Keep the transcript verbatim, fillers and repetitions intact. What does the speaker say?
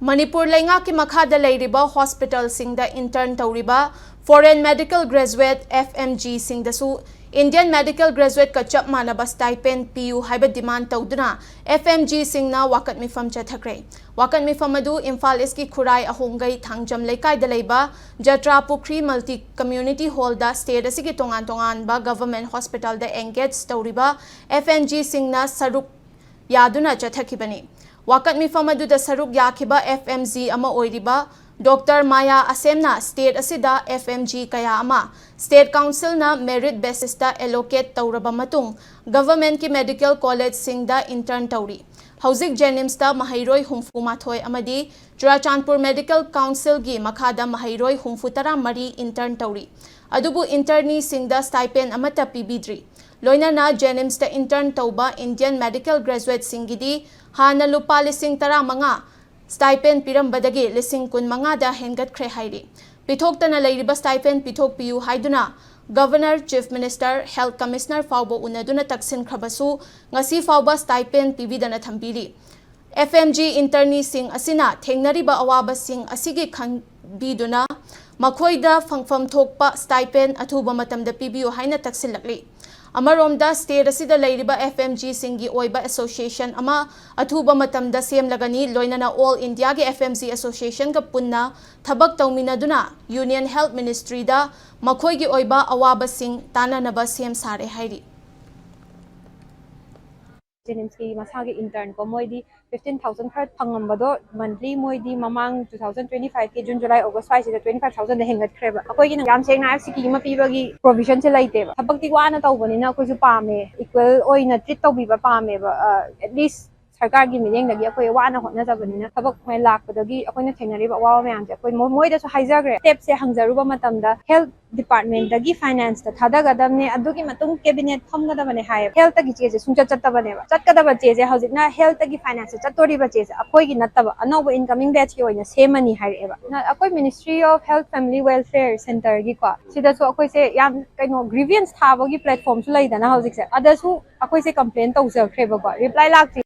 ꯃꯅꯤꯄꯨꯔ ꯂꯩꯉꯥꯛꯀꯤ ꯃꯈꯥꯗ ꯂꯩꯔꯤꯕ ꯍꯣꯁꯄꯤꯇꯥꯜꯁꯤꯡꯗ ꯏꯟꯇꯔꯟ ꯇꯧꯔꯤꯕ foreign medical graduate, F M G, ꯁꯤꯡꯗꯁꯨ ꯏꯟꯗꯤꯌꯟ ꯃꯦꯗꯤꯀꯦꯜ ꯒ꯭ꯔꯦꯖꯨꯋꯦꯠꯀ ꯆꯞ ꯃꯥꯟꯅꯕ ꯁ꯭ꯇꯥꯏꯄꯦꯟ ꯄꯤꯌꯨ ꯍꯥꯏꯕ ꯗꯤꯃꯥꯟ ꯇꯧꯗꯨꯅ F M G ꯁꯤꯡꯅ ꯋꯥꯀꯠ ꯃꯤꯐꯝ ꯆꯠꯊꯈ꯭ꯔꯦ꯫ ꯋꯥꯀꯠ ꯃꯤꯐꯝ ꯑꯗꯨ ꯏꯝꯐꯥꯜ ꯏꯁꯀꯤ ꯈꯨꯔꯥꯏ ꯑꯍꯣꯡꯒꯩ ꯊꯥꯡꯖꯝ ꯂꯩꯀꯥꯏꯗ ꯂꯩꯕ ꯖꯇ꯭ꯔꯥ ꯄꯨꯈ꯭ꯔꯤ ꯃꯜꯇꯤ ꯀꯝꯃ꯭ꯌꯨꯅꯤꯇꯤ ꯍꯣꯜꯗ ꯁ꯭ꯇꯦꯠ ꯑꯁꯤꯒꯤ ꯇꯣꯉꯥꯟ ꯇꯣꯉꯥꯟꯕ ꯒꯚꯔꯟꯃꯦꯟꯠ ꯍꯣꯁꯄꯤꯇꯥꯜꯗ ꯑꯦꯡꯒꯦꯖ ꯇꯧꯔꯤꯕ F M G ꯁꯤꯡꯅ ꯁꯔꯨꯛ ꯌꯥꯗꯨꯅ ꯆꯠꯊꯈꯤꯕꯅꯤ꯫ ꯋꯥꯀꯠ ꯃꯤꯐꯝ ꯑꯗꯨꯗ ꯁꯔꯨꯛ ꯌꯥꯈꯤꯕ F M G ꯑꯃ ꯑꯣꯏꯔꯤꯕ ꯗꯣꯛꯇꯔ ꯃꯥꯌꯥ ꯑꯁꯦꯝꯅ ꯁ꯭ꯇꯦꯠ ꯑꯁꯤꯗ F M G ꯀꯌꯥ ꯑꯃ ꯁ꯭ꯇꯦꯠ ꯀꯥꯎꯟꯁꯤꯜꯅ ꯃꯦꯔꯤꯠ ꯕꯦꯁꯤꯁꯇ ꯑꯦꯂꯣꯀꯦꯠ ꯇꯧꯔꯕ ꯃꯇꯨꯡ ꯒꯚꯔꯟꯃꯦꯟꯠꯀꯤ ꯃꯦꯗꯤꯀꯦꯜ ꯀꯣꯂꯦꯖꯁꯤꯡꯗ ꯏꯟꯇꯔꯟ ꯇꯧꯔꯤ꯫ ꯍꯧꯖꯤꯛ ꯖꯦꯅꯤꯝꯁꯇ ꯃꯍꯩꯔꯣꯏ ꯍꯨꯝꯐꯨ ꯃꯥꯊꯣꯏ ꯑꯃꯗꯤ ꯆꯨꯔꯥꯆꯥꯟꯄꯨꯔ ꯃꯦꯗꯤꯀꯦꯜ ꯀꯥꯎꯟꯁꯤꯜꯒꯤ ꯃꯈꯥꯗ ꯃꯍꯩꯔꯣꯏ ꯍꯨꯝꯐꯨ ꯇꯔꯥ ꯃꯔꯤ ꯏꯟꯇꯔꯟ ꯇꯧꯔꯤ꯫ ꯑꯗꯨꯕꯨ ꯏꯟꯇꯔꯅꯤꯁꯤꯡꯗ ꯁ꯭ꯇꯥꯏꯄꯦꯟ ꯑꯃꯠꯇ ꯄꯤꯕꯤꯗ꯭ꯔꯤ꯫ ꯂꯣꯏꯅꯅ ꯖꯦꯅꯤꯝꯁꯇ ꯏꯟꯇꯔꯟ ꯇꯧꯕ ꯏꯟꯗꯤꯌꯟ ꯃꯦꯗꯤꯀꯦꯜ ꯒ꯭ꯔꯦꯖꯨꯋꯦꯠꯁꯤꯡꯒꯤꯗꯤ ꯍꯥꯟꯅ ꯂꯨꯄꯥ ꯂꯤꯁꯤꯡ ꯇꯔꯥꯃꯉꯥ ꯁ꯭ꯇꯥꯏꯄꯦꯟ ꯄꯤꯔꯝꯕꯗꯒꯤ ꯂꯤꯁꯤꯡ ꯀꯨꯟꯃꯉꯥꯗ ꯍꯦꯟꯒꯠꯈ꯭ꯔꯦ ꯍꯥꯏꯔꯤ꯫ ꯄꯤꯊꯣꯛꯇꯅ ꯂꯩꯔꯤꯕ ꯁ꯭ꯇꯥꯏꯄꯦꯟ ꯄꯤꯊꯣꯛꯄꯤꯌꯨ ꯍꯥꯏꯗꯨꯅ governor, chief minister, health commissioner ꯐꯥꯎꯕ ꯎꯅꯗꯨꯅ ꯇꯛꯁꯤꯟꯈ꯭ꯔꯕꯁꯨ ꯉꯁꯤ ꯐꯥꯎꯕ ꯁ꯭ꯇꯥꯏꯄꯦꯟ ꯄꯤꯕꯤꯗꯅ ꯊꯝꯕꯤꯔꯤ꯫ F M G ꯏꯟꯇꯔꯅꯤꯁꯤꯡ ꯑꯁꯤꯅ ꯊꯦꯡꯅꯔꯤꯕ ꯑꯋꯥꯕꯁꯤꯡ ꯑꯁꯤꯒꯤ ꯈꯟꯕꯤꯗꯨꯅ ꯃꯈꯣꯏꯗ ꯐꯪꯐꯝ ꯊꯣꯛꯄ ꯁ꯭ꯇꯥꯏꯄꯦꯟ ꯑꯊꯨꯕ ꯃꯇꯝꯗ ꯄꯤꯕꯤꯌꯨ ꯍꯥꯏꯅ ꯇꯛꯁꯤꯜꯂꯛꯂꯤ꯫ ꯑꯃꯔꯣꯝꯗ ꯁ꯭ꯇꯦꯠ ꯑꯁꯤꯗ ꯂꯩꯔꯤꯕ F M G ꯁꯤꯡꯒꯤ ꯑꯣꯏꯕ ꯑꯦꯁꯣꯁꯤꯌꯦꯁꯟ ꯑꯃ ꯑꯊꯨꯕ ꯃꯇꯝꯗ ꯁꯦꯝꯂꯒꯅꯤ, ꯂꯣꯏꯅꯅ ꯑꯣꯜ ꯏꯟꯗꯤꯌꯥꯒꯤ F M G ꯑꯦꯁꯣꯁꯤꯌꯦꯁꯟꯒ ꯄꯨꯟꯅ ꯊꯕꯛ ꯇꯧꯃꯤꯟꯅꯗꯨꯅ ꯌꯨꯅꯤꯌꯟ ꯍꯦꯜꯊ ꯃꯤꯅꯤꯁꯇ꯭ꯔꯤꯗ ꯃꯈꯣꯏꯒꯤ ꯑꯣꯏꯕ ꯑꯋꯥꯕꯁꯤꯡ ꯇꯥꯟꯅꯅꯕ ꯁꯦꯝ ꯁꯥꯔꯦ ꯍꯥꯏꯔꯤ꯫ ꯖꯦꯅꯤꯝꯁꯀꯤ ꯃꯁꯥꯒꯤ ꯏꯟꯇꯔꯟ ꯀꯣ, ꯃꯣꯏꯗꯤ fifteen thousand ꯈꯔ ꯐꯪꯉꯝꯕꯗꯣ, ꯃꯟꯊꯂꯤ ꯃꯣꯏꯗꯤ ꯃꯃꯥꯡ two thousand twenty five ꯀꯤ ꯖꯨꯟ, ꯖꯨꯂꯥꯏ, ꯑꯣꯒꯁ ꯁ꯭ꯋꯥꯏꯁꯤꯗ twenty five thousand ꯗ ꯍꯦꯟꯒꯠꯈ꯭ꯔꯦꯕ꯫ ꯑꯩꯈꯣꯏꯒꯤꯅ ꯌꯥꯝ ꯁꯦꯡꯅ ꯍꯥꯏꯔ ꯁꯤꯀꯤ ꯑꯃ ꯄꯤꯕꯒꯤ ꯄ꯭ꯔꯣꯚꯤꯖꯟꯁꯦ ꯂꯩꯇꯦꯕ꯫ ꯊꯕꯛꯇꯤ ꯋꯥꯅ ꯇꯧꯕꯅꯤꯅ ꯑꯩꯈꯣꯏꯁꯨ ꯄꯥꯝꯃꯦ, ꯏꯀ꯭ꯋꯦꯜ ꯑꯣꯏꯅ ꯇ꯭ꯔꯤꯠ ꯇꯧꯕꯤꯕ ꯄꯥꯝꯃꯦꯕ꯫ ꯑꯦꯠꯂꯤꯁ ꯁꯔꯀꯥꯔꯒꯤ ꯃꯤꯠꯌꯦꯡꯗꯒꯤ ꯑꯩꯈꯣꯏ ꯋꯥꯅ ꯍꯣꯠꯅꯖꯕꯅꯤꯅ ꯊꯕꯛ ꯃꯣꯏ ꯂꯥꯛꯄꯗꯒꯤ ꯑꯩꯈꯣꯏꯅ ꯊꯦꯡꯅꯔꯤꯕ ꯑꯋꯥꯕ ꯃꯌꯥꯝꯁꯦ ꯑꯩꯈꯣꯏ ꯃꯣ-, ꯃꯣꯏꯗꯁꯨ ꯍꯥꯏꯖꯈ꯭ꯔꯦ꯫ ꯁ꯭ꯇꯦꯞꯁꯦ ꯍꯪꯖꯔꯨꯕ ꯃꯇꯝꯗ ꯍꯦꯜꯊ ꯗꯤꯄꯥꯔꯠꯃꯦꯟꯠꯇꯒꯤ ꯐꯥꯏꯅꯥꯟꯁꯇ ꯊꯥꯗꯒꯗꯕꯅꯦ, ꯑꯗꯨꯒꯤ ꯃꯇꯨꯡ ꯀꯦꯕꯤꯅꯦꯠ ꯐꯝꯒꯗꯕꯅꯦ ꯍꯥꯏꯌꯦꯕ꯫ ꯍꯦꯜꯊꯇꯒꯤ ꯆꯦꯁꯦ ꯁꯨꯡꯆꯠ ꯆꯠꯇꯕꯅꯦꯕ꯫ ꯆꯠꯀꯗꯕ ꯆꯦꯁꯦ ꯍꯧꯖꯤꯛꯅ ꯍꯦꯜꯊꯇꯒꯤ ꯐꯥꯏꯅꯥꯟꯁꯇ ꯆꯠꯇꯣꯔꯤꯕ ꯆꯦꯁꯦ ꯑꯩꯈꯣꯏꯒꯤ ꯅꯠꯇꯕ ꯑꯅꯧꯕ ꯏꯟꯀꯃꯤꯡ ꯕꯦꯆꯀꯤ ꯑꯣꯏꯅ ꯁꯦꯝꯃꯅꯤ ꯍꯥꯏꯔꯛꯑꯦꯕ꯫ ꯅ-, ꯑꯩꯈꯣꯏ Ministry of Health Family Welfare Centreꯒꯤꯀꯣ, ꯁꯤꯗꯁꯨ ꯑꯩꯈꯣꯏꯁꯦ ꯌꯥꯝ ꯀꯩꯅꯣ ꯒ꯭ꯔꯤꯚꯤꯌꯟꯁ ꯊꯥꯕꯒꯤ ꯄ꯭ꯂꯦꯠꯐꯣꯝꯁꯨ ꯂꯩꯗꯅ ꯍꯧꯖꯤꯛꯁꯦ, ꯑꯗꯁꯨ ꯑꯩꯈꯣꯏꯁꯦ ꯀꯝꯄ꯭ꯂꯦꯟ ꯇꯧꯖꯈ꯭ꯔꯦꯕꯀꯣ, ꯔꯤꯄ꯭ꯂꯥꯏ ꯂꯥꯛꯇ꯭ꯔꯤ꯫